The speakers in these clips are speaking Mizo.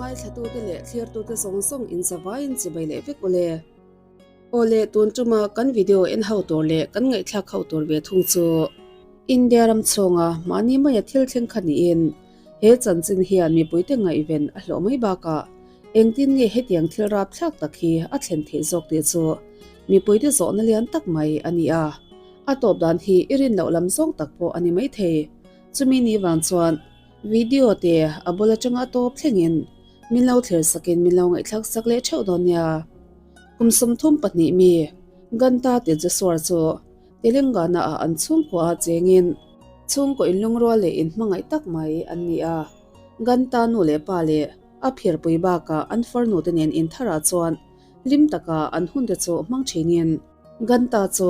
Ngaithlatute leh thlirtute zawng zawng in zavaiin chibai leh vek ule. Awle tun tuma kan video en ho tur leh kan ngaihthlak ho tur ve thung chu India ram chhunga mahni maia thil thleng kha niin he chanchin hian mipuite ngaihven a hlawh mai bakah engtin nge hetiang thil rapthlak tak hi a thlen theih zawk tih chu mipuite zawhna lian tak mai a ni a. A tawp dan hi i rin loh lam zawng tak pawh a ni maithei. Chumi ni vang chuan video te a bul atanga a tawp thlengin min lo thlir sakin min lo ngaihthlak sak leh theuh dawn nia. Kum 32 mi Ganta Tejaswar chu Telangana ah an chhungkua a chengin chhungkaw inlungrual leh inhmangaih tak mai an ni a. Ganta nu leh pa leh a phirpui bakah an farnu te nen intharah chuan hlim taka an hun te chu hmang thinin Ganta chu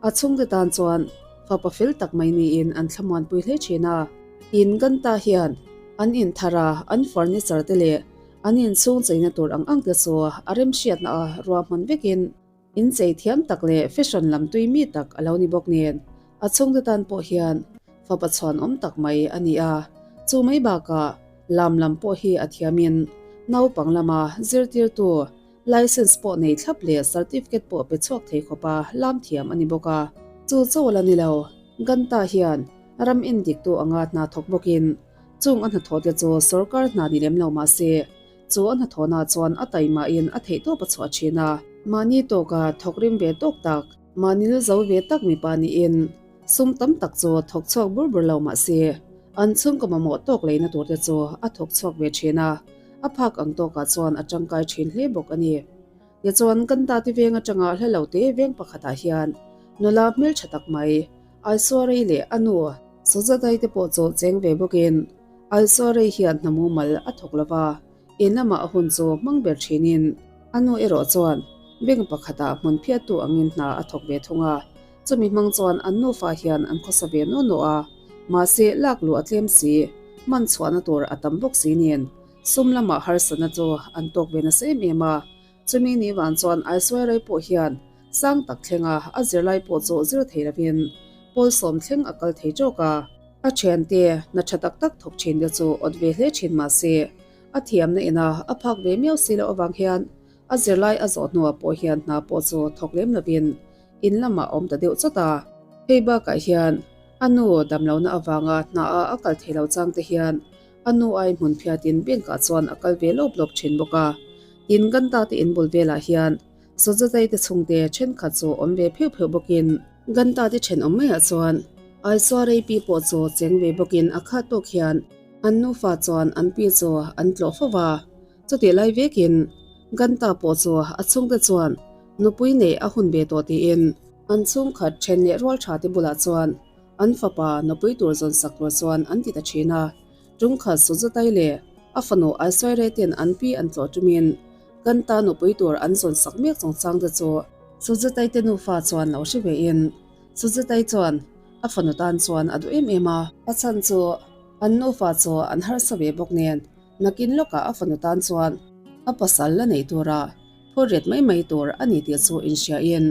a chhungte tan chuan fapa fel tak mai niin an thlamuanpui hle thin a. In Ganta hian an inthar a, an furniture te leh an inchhung cheina tur ang ang te chu a remhriatna a ruahman vekin inchei thiam tak leh fashion lam tui mi tak a lo ni bawk nen a chhungte tan pawh hian fapa chhuanawm tak mai a ni a. Chu mai bakah lam lam pawh hi a thiamin naupang lama zirtirtu License pawh nei thlap leh certificate pawh pe chhuak thei khawpa lam thiam a ni bawk a. Chu chawl a ni lo, Ganta hian ram indiktu anga hna thawk bawkin chung a hnathawhte chu sorkar hna ni lem lo mah se, chu a hnathawhna chuan a taimahin a theihtawp a chhuah thin a. Mahni tawka thawk rim ve tawk tak, mahni lu zo ve tak mipa niin sum tam tak chu thawk chhuak bur bur lo mah se, an chhungkaw mamawh tawk leina turte chu a thawk chhuak ve thin a. A phak ang tawkah chuan a tangkai thin hle bawk a ni. Tichuan, kan tati veng atanga hla lo te veng pakhatah hian nula hmeltha tak mai Aisuarei leh a nu Sujatei te pawh chu cheng ve bawkin Aisuarei hian hna mumal a thawk lo va, in lamah a hun chu hmang ber thinin a nu erawh chuan bank pakhatah hmun phiattu angin hna a thawk ve thung a, chumi hmang chuan an nufa hian an khawsa ve nuah nuah a, mahse lak luh a tlem si, hman chhuahna tur a tam bawk si nen sum lamah harsatna chu an tawk ve nasa em em a, chumi ni vang chuan Aishwarya pawh hian sang tak thlenga a zirlai pawh chu zir thei lovin pawl sawm thleng a kal thei tawk a, a thiante hna tha tak tak thawk thin te chu awt ve hle thin mahse a thiamna ina a phak ve miau si loh avang hian a zirlai a zawh hnuah pawh hian hna pawh chu thawk lem lovin in lamah a awm ta deuh chawt a. Hei bakah hian a nu damlohna avanga hna a a kal thei lo chang te hian a nu ai hmun phiatin bank ah chuan a kal ve lawp lawp thin bawk a. Tin Ganta te in bul velah hian Sawzatei te chhungte thenkhat chu awm ve pheuh pheuh bawkin Ganta te thenawm maiah chuan Aisuarei pi pawh chu cheng ve bawkin a khat tawk hian an nufa chuan an pi chu an tlawh fo va. Chutih lai vekin Ganta pawh chu a chhungte chuan nupui neih a hun ve tawh tiin an chhungkhat then leh rual tha te bulah chuan an fapa nupui tur zawn sak tur chuan an ti ta thin a. Tungkhat Sujatai leh a fanu Aishwarya ten an pi an tlawh tumin Ganta nupui tur an zawn sak mek chungchang te chu Sujatai te nufa chuan lo hre ve in Sujatai chuan a fanu tan chuan a duh em em a. A chhan chu an nufa chu an harsa ve bawk nen Nakin lawkah a fanu tan chuan a pasal la neih tura phur ret mai mai tur a ni tih chu inhriain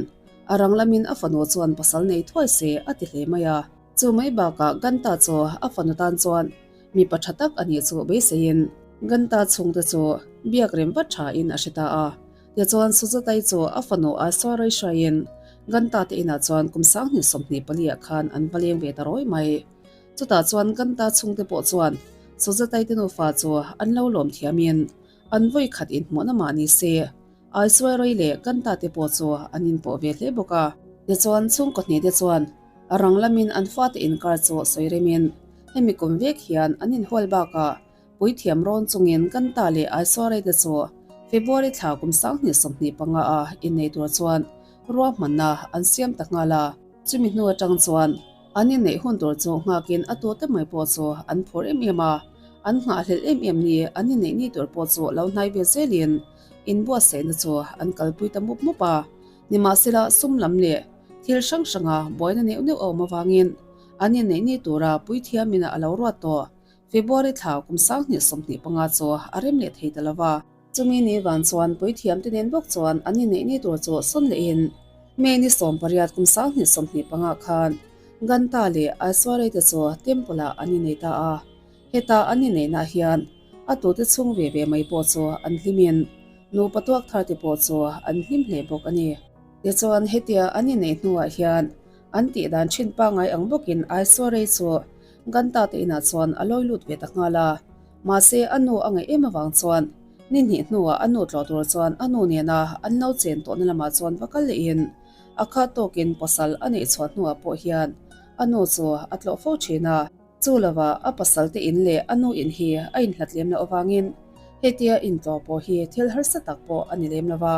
a rang lamin a fanu chuan pasal nei thuai se a ti hle mai a. Chu mai bakah Ganta chu a fanu tan chuan mipa tha tak a nih chu beiseiin Ganta chhungte chu biak rem vat thain a hre ta a. Tichuan Sujatai chu a fanu Aishwarya hraiin Ganta te inah chuan kum 2024 ah khan an va leng ve ta rawi mai. Chutah chuan Ganta chhungte pawh chuan Sujatai te nufa chu an lo lawm thiamin an vawi khat inhmuhna mah ni se, Aishwarya leh Ganta te pawh chu an inpawh ve hle bawk a. Tichuan chhungkaw hnih te chuan a rang lamin an fate inkar chu sawi remin hemi kum vek hian an inhual bakah puithiam rawn chungin Ganta leh Aishwarya te chu February thla kum 2025 a innei tur chuan ruahmanna an siam ta nghal a. Chumi hnu atang chuan An inneih hun tur chu nghakin a tute mai pawh chu an phur em em a, an nghahhlelh em em ni an inneih ni tur pawh chu lo hnai ve zelin inbuatsaihna chu an kalpui ta mup mup a. Nimahsela sum lam leh thil hrang hranga buaina neuh neuh a awm avangin an inneih ni tura puithiamin a lo ruat tawh February thla kum 2025 chu a rem leh thei ta lo va. Chumi ni van chuan puithiamte nen bawk chuan an inneih ni tur chu sawn lehin May ni 18 kum 2025 khan Ganta leh Aishwarya te chu temple ah an innei ta a. Heta an inneihna hian A tute chhung ve ve mai pawh chu an hlimin nupa tuak thar te pawh chu an hlim hle bawk a ni. Tichuan hetia an inneih hnuah hian an tih dan thin pangngai ang bawkin Aishwarya chu Ganta te inah chuan a lawi lut ve ta nghal a. Mahse a nu a ngaih em avang chuan ni hnih hnuah a nu tlawh tur chuan a nu nena an lo chen tawhna lamah chuan va kal lehin a khat tawkin pasal a neih chhuah hnuah pawh hian a nu chu a tlawh fo thin a. Chu lova a pasal te in leh a nu in hi a inhlat lem loh avangin hetia intlawh pawh hi thil harsa tak pawh a ni lem lo va,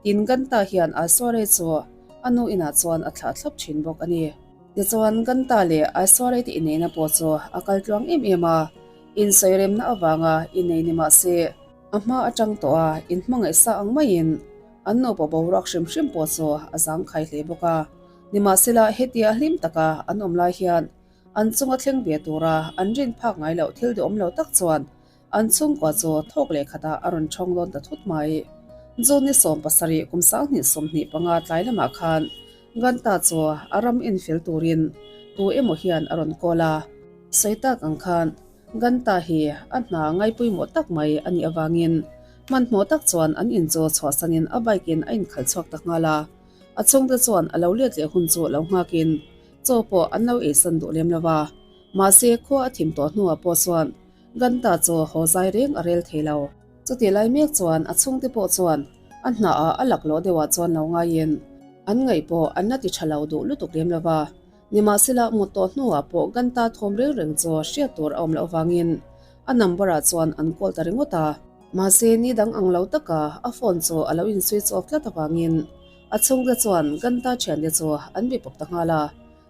tin Ganta hian Aishwarya chu a nu inah chuan a thlah thlap thin bawk a ni. Tichuan Ganta leh Aishwarya te inneihna pawh chu a kal tluang em em a, insawiremna avanga innei ni mah se a hma atang tawh a inhmangaihsa ang maiin an nupa boruak hrim hrim pawh chu a zangkhai hle bawk a. Nimahsela hetia hlim taka an awm lai hian An chunga thleng ve tura an rin phak ngai loh thil duhawm lo tak chuan an chhungkua chu thawk leh khatah a rawn thawng dawn ta thut mai. June ni 70 kum 2025 tlai lamah khan Ganta chu a ram infel turin tu emaw hian a rawn call a. Sawi tak ang khan Ganta hi a hna ngaipawimawh tak mai a nih avangin hmanhmawh tak chuan an in chu chhuahsanin a bike in a inkhalh chhuak ta nghal a. A chhungte chuan a lo let leh hun chu lo nghakin Chaw pawh an lo eisan duh lem lo va, mahse khua a thim tawh hnuah pawh chuan Ganta chu haw zai reng a rel thei lo. Chutih lai mek chuan a chhungte pawh chuan a hnaah a laklawh deuhah chuan lo ngaiin an ngaih pawh an la ti tha lo duh lutuk lem lo va. Nimahsela mut tawh hnuah pawh Ganta thawm reng reng chu hriat tur a awm loh avangin a number ah chuan an call ta ringawt a. Mahse ni dang ang lo taka a phone chu a lo in switch off tlat avangin A chhungte chuan Ganta thiante chu an bi pawp ta nghal a,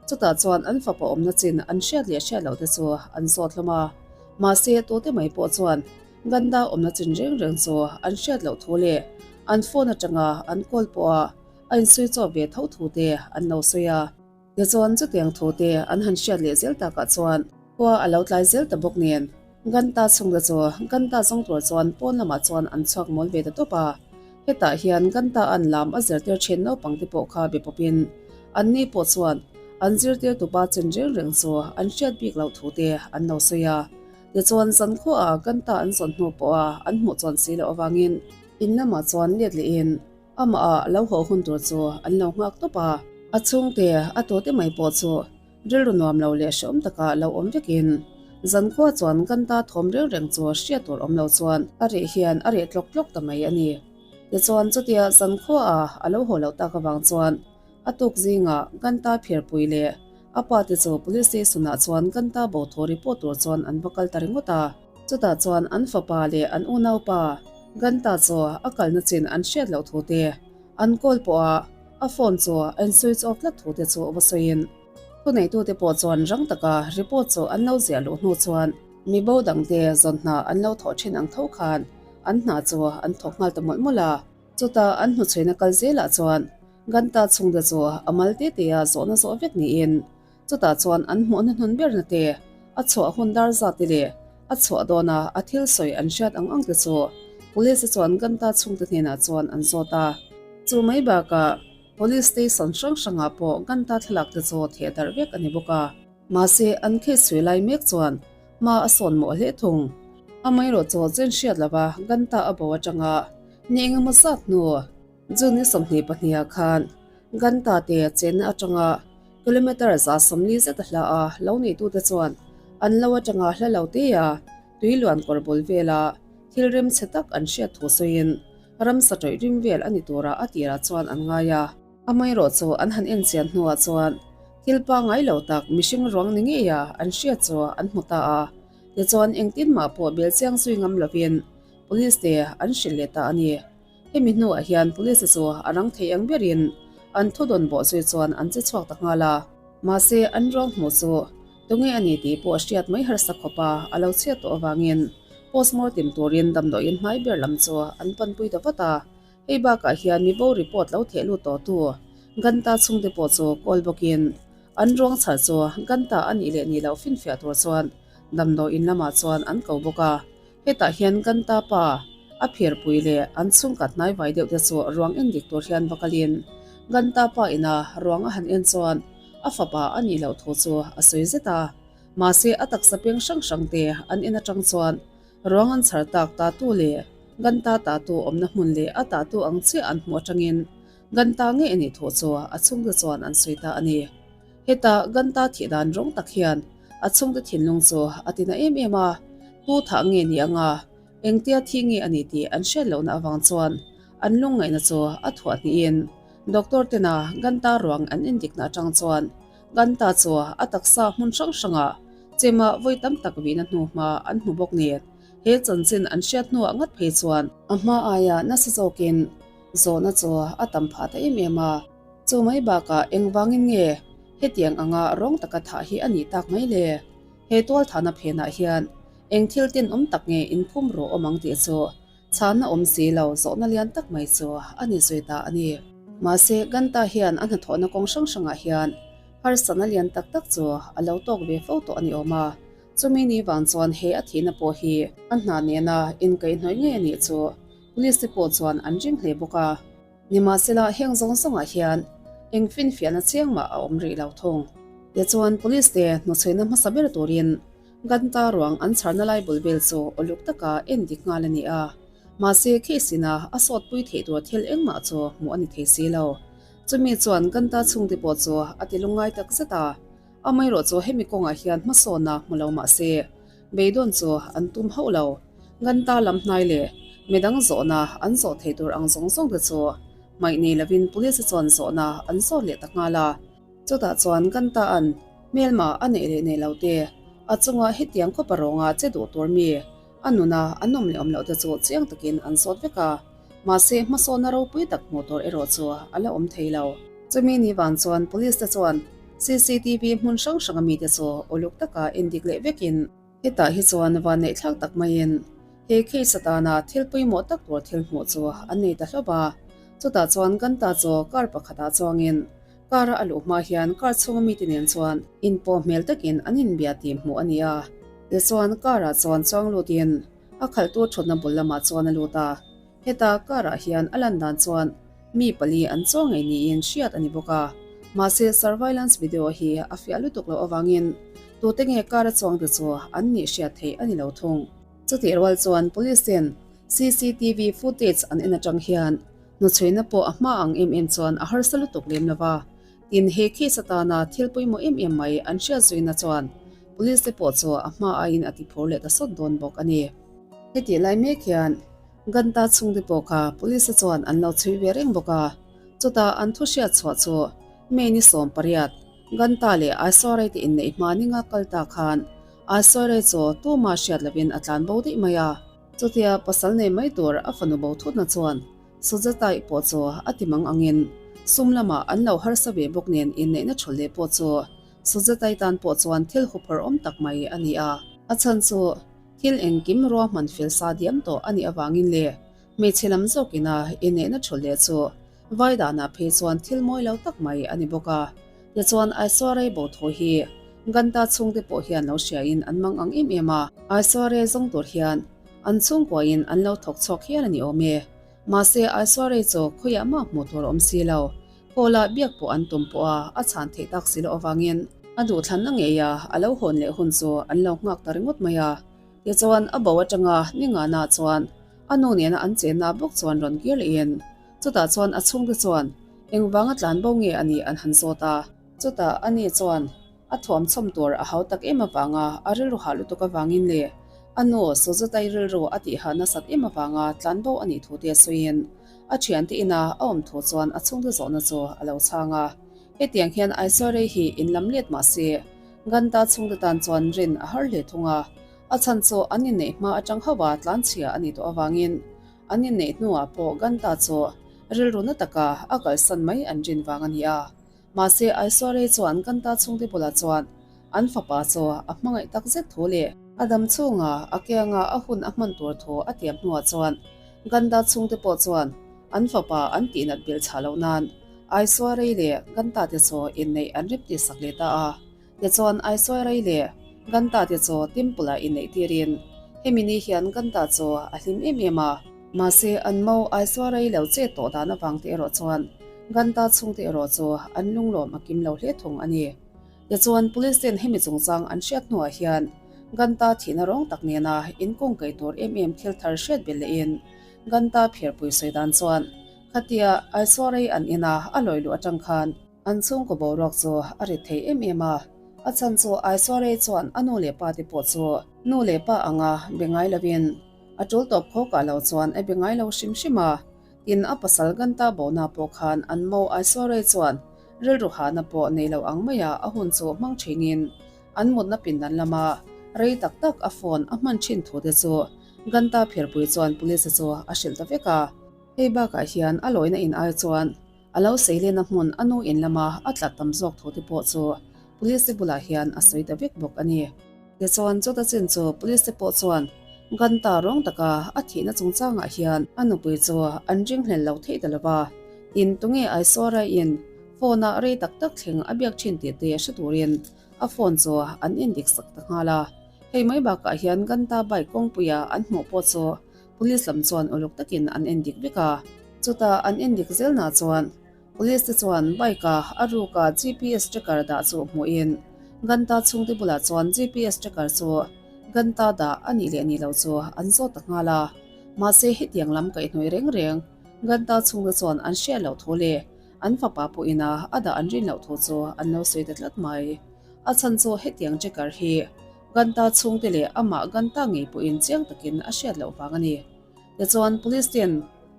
chutah chuan an fapa awmna chin an hriat leh hriat loh te chu an zawt hlawm a. Mahse, tute mai pawh chuan Ganda awmna chin reng reng chu an hriat loh thu leh an phone atanga an call pawha a insawi chawp ve tho thu te an lo sawi a. Tichuan chutiang thu te an han hriat leh zel takah chuan khua a lo tlai zel ta bawk nen, Ganta chhungte chu Ganta zawng tur chuan pawn lamah chuan an chhuak mawl ve ta tawp a. Hetah hian Ganta an lam a zirtir thin naupang te pawh kha be pawpin an ni pawh chuan an zirtirtupa chin reng reng chu an hriat bik loh thu te an lo sawi a. Tichuan zan khuaah Ganta an zawn hnu pawha an hmuh chuan si loh avangin in lamah chuan let lehin Amah ah lo haw hun tur chu an lo nghak tawp a. A chhungte a tute mai pawh chu rilru nuam lo leh hrehawm takah lo awm vekin zankhua chuan Ganta thawm reng reng chu hriat tur awm lo chuan a reh hian a reh tlawk tlawk ta mai a ni. Tichuan chutia zankhua ah a lo haw loh tak avang chuan a tuk zingah Ganta phirpui leh a pa te chu Police Station ah chuan Ganta bo thaw report tur chuan an va kal ta ringawt a. Chutah chuan an fapa leh an unaupa Ganta chu a kalna chin an hriat loh thu te, an call pawha a phone chu a in switch off tlat thu te chu va sawiin thuneitute pawh chuan rang taka report chu an lo ziah luh hnu chuan mi bo dangte zawn hna an lo thawh thin ang tho khan an hna chu an thawk nghal ta mawlh mawlh a. Chutah an hnuchhuina kal zelah chuan Ganta chhungte chu a mal te te a zawhna zawh vek niin Chutah chuan an hmuhna hnun berna te, a chhuah hun dar zat te leh a chhuah dawna a thil sawi an hriat ang ang te chu Police te chuan Ganta chhungte hnenah chuan an zawt a. Chu mai bakah Police Station hrang hrangah pawh Ganta thlalak te chu theh darh vek a ni bawk a. Mahse an case chhui lai mek chuan hma a sawn mawh hle thung. Amaherawh chu chen hriat lova Ganta a bo atanga ni engemaw zat hnu June ni 22 ah khan Ganta te chenna atanga kilometre 140 zet a hla a, lo neitute chuan an lo atanga hla lo te a, tui luan kawr bul vela thil rem chhe tak an hriat thu sawiin ramsa tawih rim vel a ni tura a tirah chuan an ngai a. Amaherawh chu an han enchian hnuah chuan thil pangngai lo tak mihring ruang ni ngei a an hriat chu an hmu ta a, tichuan engtin mah pawh bel chiang zui ngam lovin police te an hrilh leh ta a ni. Hemi hnuah hian police chu a rang thei ang berin an thudawn bawh zui chuan an che chhuak ta nghal a. Mahse, an ruang hmuh chu tunge a ni tih pawh hriat mai harsa khawp a, a lo chhiat tawh avangin postmortem turin damdawiin hmai ber lam chu an panpui ta vat a. Hei bakah hian mibo report lo theh lut tawhtu Ganta chhungte pawh chu call bawkin an ruang chhar chu Ganta a nih leh nih loh finfiah tur chuan damdawiin lamah chuan an ko bawk a. Hetah hian kan ta pa, a phirpui leh an chhungkhat hnaivai deuh te chu ruang en dik tur hian va kalin kan ta pa ina ruang a han en chuan a fapa a nih loh thu chu a sawi zet a. Mahse a taksa peng hrang hrang te an en atang chuan. Ruang an chhar tak tatu leh Ganta tatu awmna hmun leh a tatu ang chiah an hmuh atangin Ganta ngei a nih thu chu a chhungte chuan an sawi ta a ni. Heta Ganta thih dan rawng tak hian a chhungte thinlung chu a tina em em a, tu thah nge ni anga engtia thi nge a ni tih an hriat lohna avang chuan an lungngaihna chu a thuah hnihin Doctor tena Ganta ruang an endikna atang chuan Ganta chu a taksa hmun hrang hrangah chema vawi tam tak vihna hnu hma an hmu bawk nen he chanchin an hriat hnuah ngat phei chuan a hma aia nasa zawkin zawhna chu a tam phah ta em em a. Chu mai bakah engvangin nge hetiang anga rawng taka thah hi a nih tak mai le? He tualthahna phenah hian eng thil tenawm tak nge inphum rawh awm ang tih chu chhanna awm si lo zawhna lian tak mai chu a ni zui ta a ni. Mahse, Ganta hian a hnathawhna kawng hrang hrangah hian harsatna lian tak tak chu a lo tawk ve fo tawh a ni awm a. Chumi ni vang chuan he a thihna pawh hi a hna nena inkaihhnawih ngei a nih chu Police te pawh chuan an ring hle bawk a. Nimahsela, heng zawng zawngah hian eng finfiahna chiang mah a awm rih lo thung. Tichuan, Police te hnuchhuina hmasa ber turin Ganta ruang an chharna lai bul vel chu uluk taka en dik nghal a ni a. Mahse, case ina a sawtpui theih tur thil engmah chu hmuh a ni thei si lo. Chumi chuan Ganta chhungte pawh chu a ti lungngai tak zet a. Amaherawh chu hemi kawngah hian hmasawnna hmu lo mah se, beidawn chu an tum hauh lo. Ganta lam hnai leh midang zawhna an zawh thei tur ang zawng zawng te chu hmaih nei lovin police chuan zawhna an zawt leh ta nghal a. Chutah chuan Ganta an hmelma a neih leh neih lo te, a chunga hetiang khawpa rawnga che duh tur mi a nuna an awm leh awm loh te chu chiang takin an zawt vek a. Mahse hmasawnna ropui tak hmuh tur erawh chu a la awm thei lo. Chumi ni vang chuan police te chuan CCTV hmun hrang hranga mite chu uluk taka endik leh vekin, Hetah hi chuan van neih thlak tak maiin he case atana thil pawimawh tak tur thil hmuh chu an nei ta hlauh a. Chutah chuan Ganta chu car pakhatah chuangin car-a a luh hma hian car chhunga mite nen chuan inpawh hmel takin an inbia tih hmuh a ni a. Tichuan car-ah chuan chuang lutin a khalhtu thutna bul lamah chuan a lut a. Heta car-ah hian a lan dan chuan mi pali an chaw ngei niin hriat a ni bawk a, mahse surveillance video hi a fiah lutuk loh avangin tute nge car a chuang te chu an nih hriat theih a ni lo thung. Chutih rual chuan police ten CCTV footage an en atang hian hnuchhuina pawh a hma ang em em chuan a harsa lutuk lem lo va, tin he case atana thil pawimawh em em mai an hriat zuina chuan police te pawh chu a hma aiin a tiphur leh ta sawt dawn bawk a ni. Hetih lai mek hian Ganta chhungte pawh kha police chuan an lo chhui ve reng bawk a, chutah an thu hriat chhuah chu May ni 18, Ganta leh Aishwarya te inneih hma ninga kal ta khan Aishwarya chu tuma hriat lovin a tlan bo daih mai a. Chutia pasal nei mai tur a fanu bo thutna chuan Sujata-i pawh chu a ti mang angin sum lamah an lo harsa ve bawk nen inneihna thul leh pawh chu Sujata-i tan pawh chuan thil huphawrh awm tak mai a ni a. A chhan chu Thil engkim ruahman fel sa diam tawh a nih avangin leh hmeichhe lam zawkina inneihna thu leh chu vai danah phei chuan thil mawi lo tak mai a ni bawk a. Tichuan Aishwarya bo thaw hi Ganta chhungte pawh hian lo hriain an mang ang em em a. Aishwarya zawng tur hian an chhungkuain an lo thawk chhuak hial a ni awm e. Mahse Aishwarya chu khawiah mah hmuh tur a awm si lo. Kawla biak pawh an tum pawh a, a chhan theih tak si loh avangin a duhthlanna ngei a, a lo hawn leh hun chu an lo nghak ta ringawt mai a. Tichuan, a bo atanga ni ngana chuan a nu nena an chenna bawk chuan rawn kir lehin chutah chuan a chhungte chuan engvanga tlan bo nge a nih an han zawt a. Chutah ani chuan a thuam chhawm tur a hau tak em avanga a rilru hah lutuk avangin leh a nu Suzatai rilru a tihah nasat em avanga tlan bo a nih thu te sawiin a thiante ina a awm thu chuan a chhungte zawhna chu a lo chhang a. Hetiang hian Aishwarya hi in lam let mah se, Ganta chhungte tan chuan rin a har hle thung a. A chhan chu an inneih hma atang hauha tlanchhia a nih tawh avangin an inneih hnuah pawh Ganta chu rilru na taka a kalsan mai an rin vang a ni a. Mahse, Aishwarya chuan Ganta chhungte bulah chuan an fapa chu a hmangaih tak zet thu leh a dam chhunga a kianga a hun a hman tur thu a tiam hnuah chuan Ganda chhungte pawh chuan an fapa an tihnat belh chhah loh nan Aishwarya leh Ganta te chu inneih an rep tih sak leh ta a. Tichuan Aishwarya leh Ganta te chu temple ah inneih tirin hemi ni hian Ganta chu a hlim em em a. Mahse an mo Aishwarya lo chet tawh dan avang te erawh chuan Ganta chhungte erawh chu an lunglawm a kim lo hle thung a ni. Tichuan police ten hemi chungchang an hriat hnuah hian. Ganta thihna rawng tak nena inkawngkaih tur em em thil thar hriat belh lehin Ganta phirpui sawi dan chuan khatia Aishwarya an ina a lawi luh atang khan an chhungkaw boruak chu a rit thei em em a. A chhan chu Aishwarya chuan a nu leh pa te pawh chu nu leh pa anga be ngai lovin a tul tawp khawkah lo chuan a be ngai lo hrim hrim a. Tin a pasal Ganta bona pawh khan an mo Aishwarya chuan rilru hahna pawh nei lo ang maia a hun chu hmang thinin an mutna pindan lama rei tak tak a phone a hman thin thu te chu Ganta phirpui chuan police chu a hrilh ta vek a. Hei bakah hian a lawina in ai chuan a lo seilena hmun a nu in lama a tlat tam zawk thu te pawh chu police te bulah hian a sawi ta vek bawk a ni. Tichuan chuta chin chu police te pawh chuan Ganta rawng taka a thihna chungchangah hian a nupui chu an ringhlel lo theih ta lo va, in tunge Aishwarya in phone ah rei tak tak thleng a biak thin tih te hre turin a phone chu an indik sak ta nghal a. Hei mai bakah hian Ganta bike kawngpuia an hmuh pawh chu police lam chuan uluk takin an endik vek a. Chutah an endik zelna chuan Police te chuan bike a a ruka GPS tracker dah chu hmuhin Ganta chhungte bulah chuan GPS tracker chu Ganta dah a nih leh nih loh chu an zawt ta nghal a. Mahse hetiang lam kaihhnawih reng reng Ganta chhungte chuan an hriat loh thu leh an fapa pawhin a a dah an rin loh thu chu an lo sawi ta tlat mai. A chhan chu hetiang tracker hi Ganta chhungte leh amah Ganta ngei pawhin chiang takin a hriat loh vang a ni. Tichuan Police ten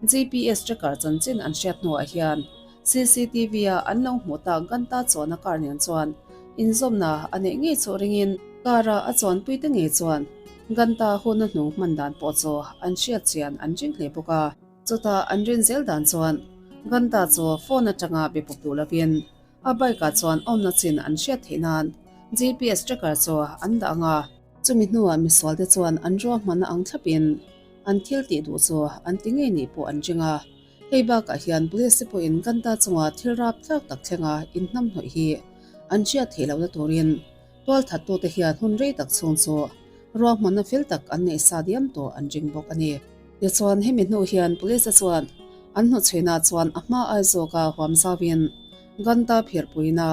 GPS tracker chanchin an hriat hnuah hian CCTV a an lo hmuh tak Ganta chuan a car nen chuan inzawmna a neih ngei chu ringin car a a chuanpui te ngei chuan Ganta huna hnung hman dan pawh chu an hriat chian an ring hle bawk a. Chutah an rin zel dan chuan Ganta chu phone atanga be pawp duh lovin A bike ah chuan awmna chin an hriat theih nan GPS tracker chu an dah ang a. Chumi hnuah misual te chuan an ruahmanna ang thlapin an thil tih duh chu an ti ngei nih pawh an ring a. Hei bakah hian police te pawhin Ganta chunga thil rap tlak tak thlenga inhnamhnawih hi an hriat theih lohna turin tualthattute hian hun rei tak chhung chu ruahmanna fel tak an neih sa diam tawh an ring bawk a ni. Tichuan hemi hnu hian police te chuan an hnuchhuinah chuan a hma ai zawka huam zauin Ganta phirpuina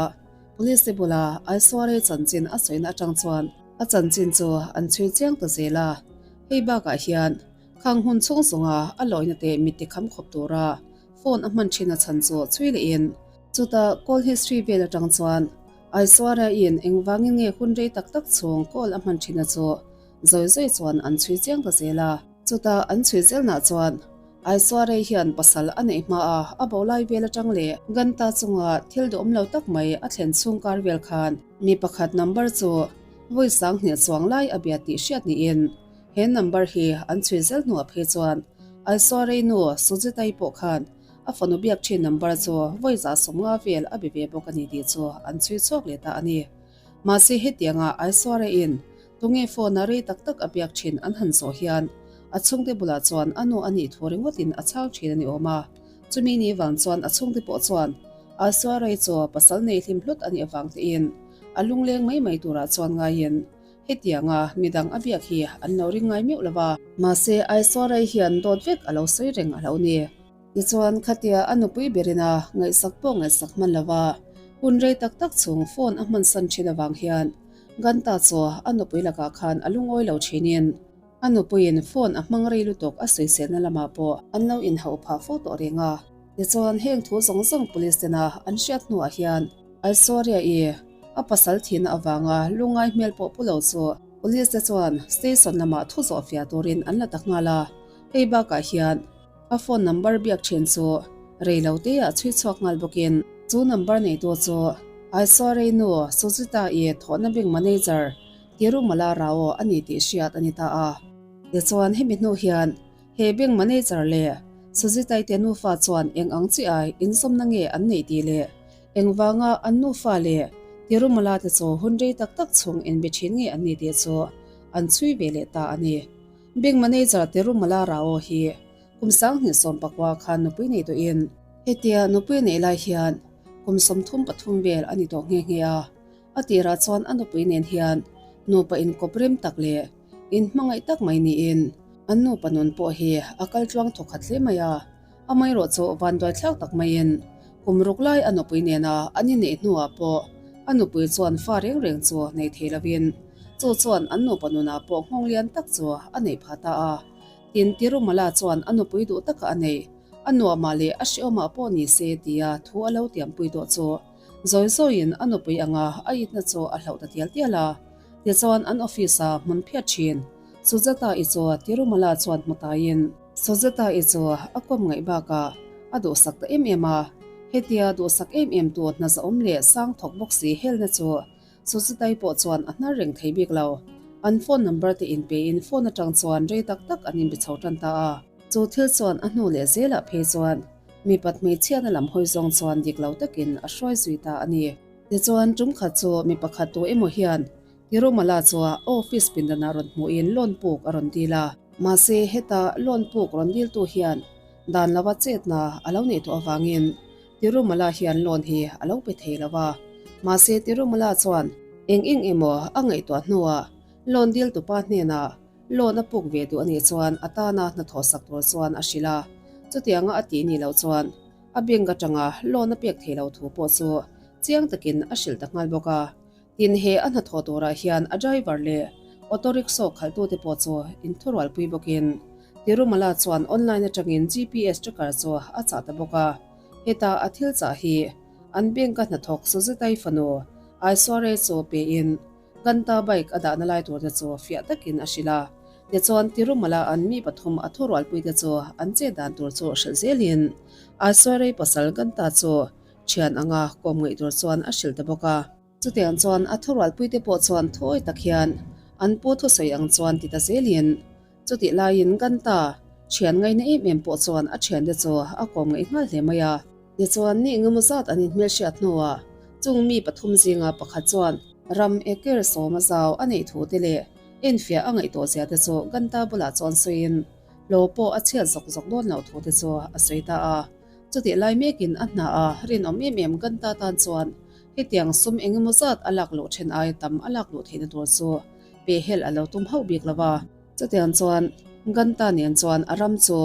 police te bula Aishwarya chanchin a sawina atang chuan a chanchin chu an chhui chiang ta zel a. Hei bakah hian khang hun chhung zawnga a lawina te mit ti kham khawp tura phone a hman thin a chhan chu chhui lehin chutah call history vel atang chuan Aishwarya in engvangin nge hun rei tak tak chhung call a hman thin a chu Zawi zawi chuan an chhui chiang ta zel a. Chutah an chhui zelnah chuan Aishwarya hian pasal a neih hma a, a bo lai vel atang leh Ganta chunga thil duhawm lo tak mai a thlen chhung kar vel khan mi pakhat number chu vawi sanghnih chuang lai a bia tih hriat niin he number hi an chhui zel hnuah phei chuan Aishwarya nu Sujita-i pawh khan a fanu biak thin number chu vawi 150 vel a be ve bawk a ni tih chu an chhui chhuak leh ta a ni. Mahse hetianga Aishwarya in Tunge phone a rei tak tak a biak thin an han zawh hian a chhungte bulah chuan a nu a nih thu ringawtin a chhang thin a ni awm a. Chumi ni vang chuan a chhungte pawh chuan Asua rei chu pasal nei hlim hlut a nih avang tein a lungleng mai mai turah chuan ngaiin hetianga midang a biak hi an lo ring ngai meuh lo va. Mahse Aisua rei hian dawt vek a lo sawi reng a lo ni. Tichuan khatia a nupui berin a ngaihsak pawh ngaihsak hman lo va, hun rei tak tak chung phone a hmansan thin avang hian Ganta chu a nupui lakah khan a lungawi lo thinin a nupuiin phone a hmang rei lutuk a sawiselna lamah pawh an lo inhauh phah fo tawh reng a. Tichuan heng thu zawng zawng police tena an hriat hnuah hian Aishwarya-i a pasal thihna avanga lungngai hmel pawh pu lo chu police te chuan station lamah thu zawh fiah turin an la ta nghal a. Hei bakah hian a phone number biak thin chu rei lo te ah chhui chhuak nghal bawkin chu number neitu chu Aishwarya nu Sujita-i thawhna bank manager Tirumala Rao a ni tih hriat a ni ta a. Tichuan hemi hnu hian he bank manager leh Sujita-i te nufa chuan eng ang chiah inzawmna nge an neih tih leh engvanga an nufa leh Tirumala te chu hun rei tak tak chhung inbe thin nge an ni tih chu an chhui ve leh ta a ni. Bank manager Tirumala Rao hi kum 2019 khan nupui nei tawhin hetia nupui neih lai hian kum 33 vel a ni tawh nghe nghe a. A tirah chuan a nupui nen hian nupa inkawp rem tak leh inhmangaih tak mai niin an nupa nun pawh hi a kal tluang thawkhat hle mai a. Amaherawhchu vanduaithlak tak maiin kum ruk lai a nupui nena an inneih hnuah pawh a nupui chuan fa reng reng chu nei thei lovin. Chu chuan an nupa nunah pawh nghawng lian tak chu a neih phah ta a. Tin, Tirumala chuan a nupui duh taka a neih, a nuamah leh a hreawmah pawh ni se tia thu a lo tiampui tawh chu zawi zawiin a nupui anga a itna chu a hlauh ta tial tial a. Tichuan an office-a hmun phiat thin Sujata-i chu Tirumala chuan hmu taiin, Sujata-i chu a kawm ngaih bakah a duhsak ta em em a, hetia duhsak em em tu hna zahawm leh sang thawk bawk si helna chu Suzutai pawh chuan a hnar reng thei bik lo. An phone number te inpein phone atang chuan rei tak tak an inbe chho tan ta a. Chu thil chuan a hnu leh zelah phei chuan mipat hmeichhiatna lam hawi zawng chuan dik lo takin a hruai zui ta a ni. Tichuan tum khat chu mi pakhat tu emaw hian Tirumala chu a office pindanah rawn hmuhin loan puk a rawn dil a. Mahse heta loan puk rawn diltu hian dan lova chetna a lo neih tawh avangin Tirumala hian loan hi a lo pe thei lo a, mahse Tirumala chuan eng eng emaw a ngaihtuah hnuah loan dil tupa hnenah loan a puk ve duh a nih chuan a tana hnathawh sak tur chuan a hrilh a, chutianga a tih nih loh chuan a bank atanga loan a pek thei lo thu pawh chu chiang takin a hrilh ta nghal bawk a. Tin, he a hnathawh turah hian a driver leh auto rickshaw khalhtute pawh chu inthurualpui bawkin Tirumala chuan online atangin GPS tracker chu a chah ta bawk a. Heta a thil chah hi an bank-a hnathawk Suzitai fanu Aishwarya chu pein Ganta bike a dahna lai turte chu fiah takin a hrilh a. Tichuan, Tirumala an mi pathum a thurualpuite chu an chet dan tur chu hrilh zelin Aishwarya pasal Ganta chu thian anga kawm ngaih tur chuan a hrilh ta bawk a. Chutiang chuan a thurualpuite pawh chuan thawi tak hian an pu thusawi ang chuan ti ta zelin chutih laiin Ganta thian ngaina em em pawh chuan a thiante chu a kawm ngaih nghal hle mai a. Tichuan ni engemaw zat an inhmelhriat hnuah chung mi pathum zinga pakhat chuan ram eker sawma zau a neih thu te leh enfiah a ngaih tawh zia te chu Ganta bulah chuan sawiin lo pawh a chhiat zawk zawk dawn loh thu te chu a sawi ta a. Chutih lai mekin a hna a rinawm em em Ganta tan chuan Hetiang sum engemaw zat a lak luh then aia tam a lak luh theihna tur chu pehhelh a lo tum hauh bik lo va. Chutiang chuan Ganta nen chuan a ram chu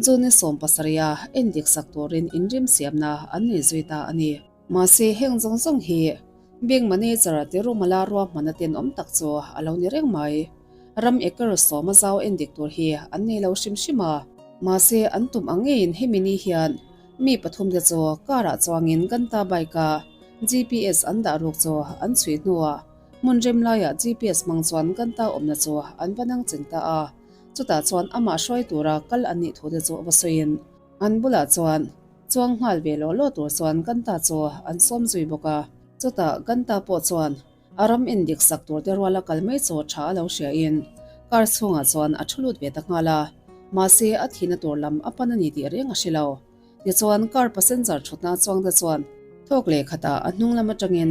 June 17 a endik sak turin inrim siamna an nei zui ta a ni. Mahse heng zawng zawng hi Bank Manager Tirumala ruahmanna tenawm tak chu a lo ni reng mai. Ram acre sawma zau endik tur hi an nei lo hrim hrim a. Mahse an tum ang ngeiin hemi ni hian Mi pathumte chu car-ah chuangin Ganta bike-a GPS an dah ruk chu an chhui hnuah hmun rem laiah GPS hmang chuan Ganta awmna chu an va nang cheng ta a. Chutah chuan amah hruai tura kal an nih thute chu va sawiin an bulah chuan chuang nghal ve law law tur chuan Ganta chu an sawm zui bawk a. Chutah Ganta pawh chuan A ram endik sak tur te ruala kal mai chu tha a lo hriain car chhungah chuan a thu lut ve ta nghal a, mahse a thihna tur lam a pan a ni tih reng a hre lo. Tichuan car passenger thutna chuang te chuan thawk leh khatah a hnung lam atangin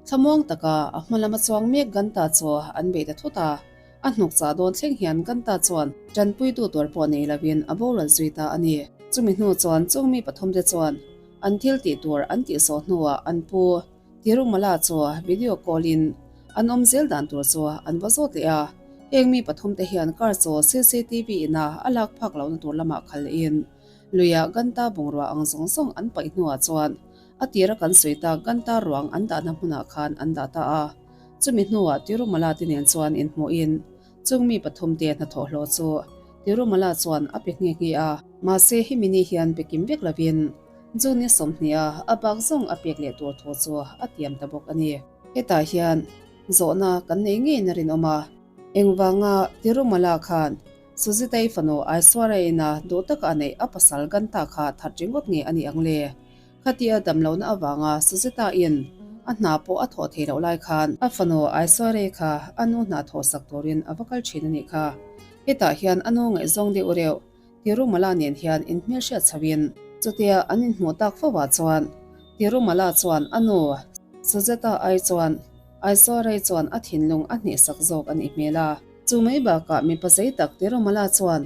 thlamuang taka a hma lama chuang mek Ganta chu an bei ta thut a, a hnuk chah dawn thleng hian Ganta chuan tanpuitu tur pawh nei lovin a boral zui ta a ni. Chumi hnu chuan chung mi pathum te chuan an thil tih tur an tihsawh hnuah an pu Tirumala chu video call in an awm zel dan tur chu an va zawt leh a, heng mi pathum te hian car chu cctv in a a lak phak lohna tur lamah khal leh in luiah Ganta bungrua ang zawng zawng an paih hnuah chuan a tira kan sawi tak Ganta ruang an dahna hmunah khan an dah ta a, chumi hnuah Tirumala te nen chuan inhmuh in chung mi pathum te hnathawh hlawh chu Tirumala chuan a pe nghe nghe a. Mahse hemi ni hian pe kim vek lovin June 20 a a bak zawng a pek leh tur thu chu a tiam ta bawk a ni. Hetah hian zawhna kan nei ngeiin a rinawm a. Engvanga Tirumala khan Suzitai fanu Aishwarya ina duh taka a neih a pasal Ganta kha that ringawt nge a nih ang le? Khatia damlohna avanga Suzita in a hna pawh a thawh theih loh lai khan a fanu Aishwarya kha a nu hna thawhsak turin a va kal thin a nih kha. Hetah hian a nu ngaihzawng deuh reuh Tirumala nen hian inhmelhriat chhoin chutia an inhmuh tak fo ah chuan Tirumala chuan a nu Sujata ai chuan Aishwarya chuan a thinlung a hnehsak zawk a nih hmel a. Chu mai bakah mipa zei tak Tirumala chuan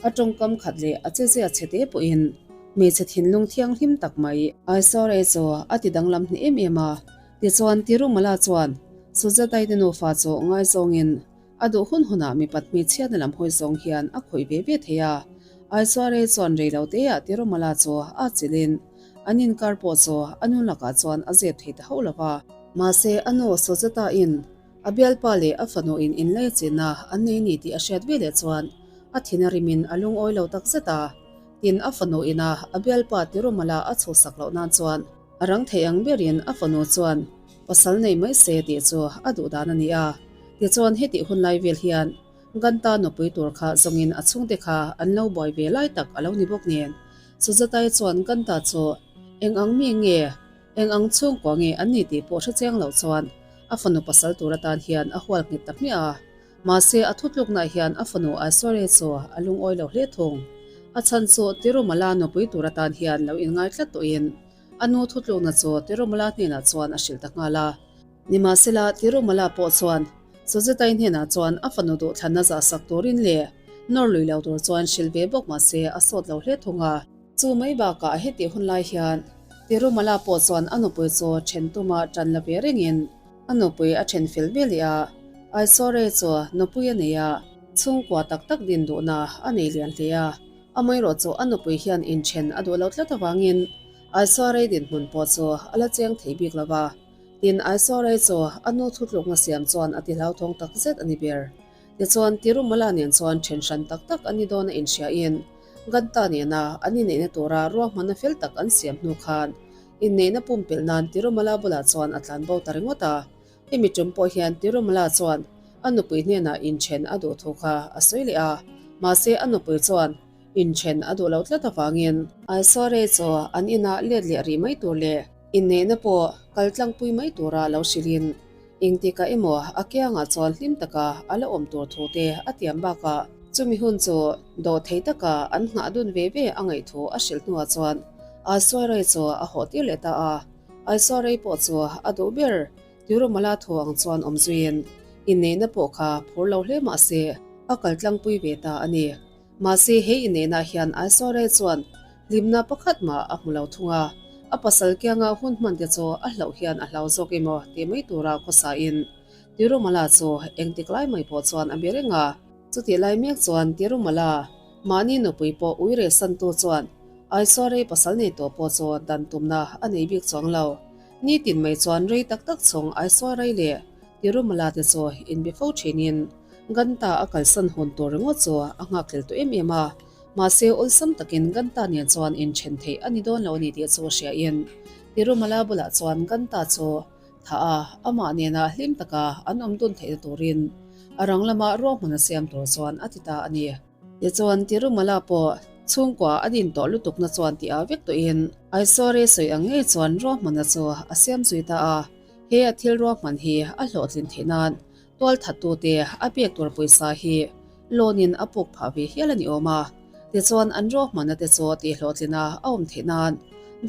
a tawngkam khat leh a chezia chhe te pawhin hmeichhe thinlung thianghlim tak mai Aishwarya chu a ti danglam hneh em em a. Tichuan Tirumala chuan Sujata-i te nufa chu ngaizawngin A duh hun hunah mipat hmeichhiatna lam hawi zawng hian a khawih ve ve thei a. Aishwarya chuan rei lo teah Tirumala chu a chilhin an inkar pawh chu a nu lakah chuan a zep thei ta hauh lo va. Mahse, a nu Sujata-in. A bialpa leh a fanu in inlaichinna an nei ni tih a hriat veleh chuan a thin a rimin a lungawi lo tak zet a. Tin, a fanu ina a bialpa Tirumala a chhuhsak loh nan chuan a rang thei ang berin a fanu chuan pasal nei mai se tih chu a duh dan a ni a. Tichuan hetih hun lai vel hian Ganta nupui tur kha zawngin a chhungte kha an lo buai ve lai tak a lo ni bawk nen. Sujatai chuan Ganta chu eng ang mi nge, eng ang chhungkua nge an ni tih pawh hre chiang loh chuan a fanu pasal tur atan hian a hual nghet ta hmiah a. Mahse a thutluknaah hian a fanu Aishwarya chu a lungawi lo hle thung. A chhan chu Tirumala nupui tur atan hian lo inngai tlat tawhin a nu thutlukna chu Tirumala hnenah chuan a hrilh ta nghal a. Nimahsela Tirumala pawh chuan Sujitai hnenah chuan a fanu duhthlanna zahsak turin leh nawr lui lo tur chuan hrilh ve bawk mahse a sawt lo hle thung a. Chu mai bakah hetih hun lai hian Tirumala pawh chuan a nupui chu then tuma tan la ve rengin A nupui a then fel ve leh a, Aishwarya chu nupui a nei a, chhungkua tak tak din duhna a nei lian hle a. Amaherawh chu a nupui hian inthen a duh lo tlat avangin Aishwarya dinhmun pawh chu a la cheng thei bik lo va. Tin, Aishwarya chu a nu thutlukna siam chuan a ti hlauthawng tak zet a ni ber. Tichuan, Tirumala nen chuan then hran tak tak an ni dawn a inhriain Ganta nena an inneihna tura ruahmanna fel tak an siam hnu khan Inneihna pumpelh nan Tirumala bulah chuan a tlan bo ta ringawt a. Hemi tum pawh hian Tirumala chuan a nupui hnenah inthen a duh thu kha a sawi leh a. Mahse a nupui chuan inthen a duh loh tlat avangin Aishwarya chu an inah let leh rih mai tur leh inneihna pawh kal tlangpui mai tura lo hrilhin Engtikah emaw a kiangah chuan hlim taka a la awm tur thu te a tiam bakah chumi hun chu dawh thei taka an nghah dun ve ve a ngaih thu a hrilh hnuah chuan Aishwarya chu a hawh tir leh ta a. Aishwarya pawh chu a duh ber Tirumala thu ang chuan awm zuiin inneihna pawh kha phur lo hle mah se a kal tlangpui ve ta a ni. Mahse he inneihna hian Aishwarya chuan hlimna pakhat mah a hmu lo thung a, a pasal kianga hun hman te chu a hlauh hian a hlau zawk emaw tih mai tura khawsain Tirumala chu engtik lai mai pawh chuan a be reng a. Chutih lai mek chuan Tirumala, mahni nupui pawh ui reh santu chuan Aishwarya pasal nei tawh pawh chu dan tumna a nei bik chuang lo. Nitin mai chuan rei tak tak chhung Aishwarya leh Tirumala te chu inbe fo thinin Ganta a kalsan hun tur ringawt chu a nghakhlel tawh em em a, mahse awlsam takin Ganta nen chuan inthen theih a ni dawn lo a ni tih chu hriain Tirumala bulah chuan Ganta chu thah a, amah nena hlim taka an awm dun theihna turin a rang lama ruahman a siam tur chuan a ti ta a ni. Tichuan Tirumala pawh chhungkua a din tawh lutukna chuan ti ah vek tawhin Aishwarya sawi ang ngei chuan ruahmanna chu a siam zui ta a, he a thil ruahman hi a hlawhtlin theih nan Tualthattute a pek tur pawisa hi loan in a puk phah ve hial a ni awm a, tichuan an ruahmanna te chu tihhlawhtlina a awm theih nan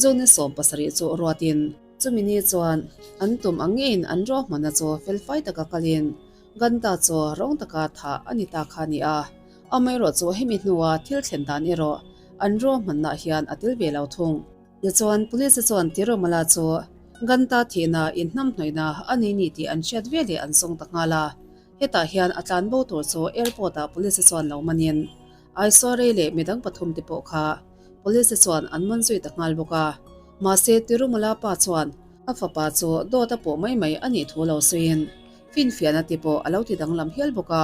June 17 chu ruatin, chumi ni chuan an tum ang ngeiin an ruahmanna chu felfai taka kalin Ganta chu rawng taka thah a ni ta kha a ni a, amaherawh chu hemi hnua thil thlen dan erawh an ruahmannaah hian a tel ve lo thung. Tichuan, Police chuan Tirumala chu Ganta thihna inhnamhnawihna a nei ni tih an hriat ve leh an zawng ta nghal a. Hetah hian a tlan bo tur chu airport-ah Police chuan lo manin Aishwarya leh midang pathumte pawh kha Police chuan an man zui ta nghal bawk a. Mahse, Tirumala pa chuan a fapa chu dawt a pawh mai mai a nih thu lo sawiin finfiahna te pawh a lo ti danglam hial bawk a.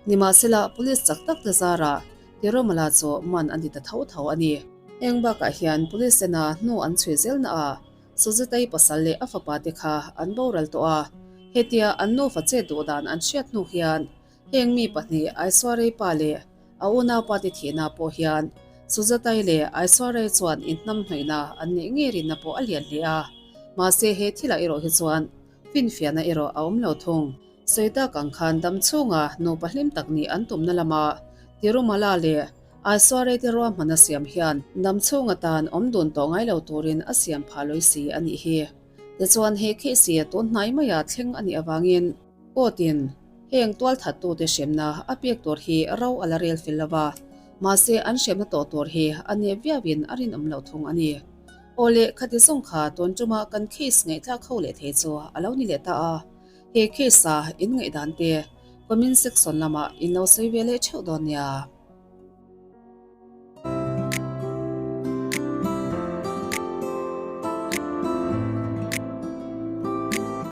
Nimahsela, Police chak tak te zarah Tirumala chu man a ni ta tho tho a ni. Heng bakah hian Police ena hnu an chhui zelna ah Suzitai pasal leh a fapa te kha an boral tawh a, hetia an nufa chet duh dan an hriat hnu hian heng mi pahnih Aishwarya pa leh a unaupa te thihna pawh hian Suzitai leh Aishwarya chuan inhnamhnawihna an neih ngei rinna pawh a lian hle a, mahse he thilah erawh hi chuan finfiahna erawh a awm lo thung. Sawi tak ang khan dam chhunga nupa hlim tak nih an tumna lama Tirumala leh Aishwarya te ruahman a siam hian dam chhung atan awm dun tawh ngai lo turin a siam phah lawi si a nih hi. Tichuan he case hi tun hnai maia thleng a nih avangin court-in heng tualthattute hremna a pek tur hi ro a la rel fel lo va, mahse an hremna tawh tur hi a nep viauin a rinawm loh thung a ni. Aw le, khati zawng kha tun tuma kan case ngaihtlak ho leh thei chu a lo ni leh ta a. He case-a in ngaihdan te comment section lamah in lo sawi ve leh theuh dawn nia.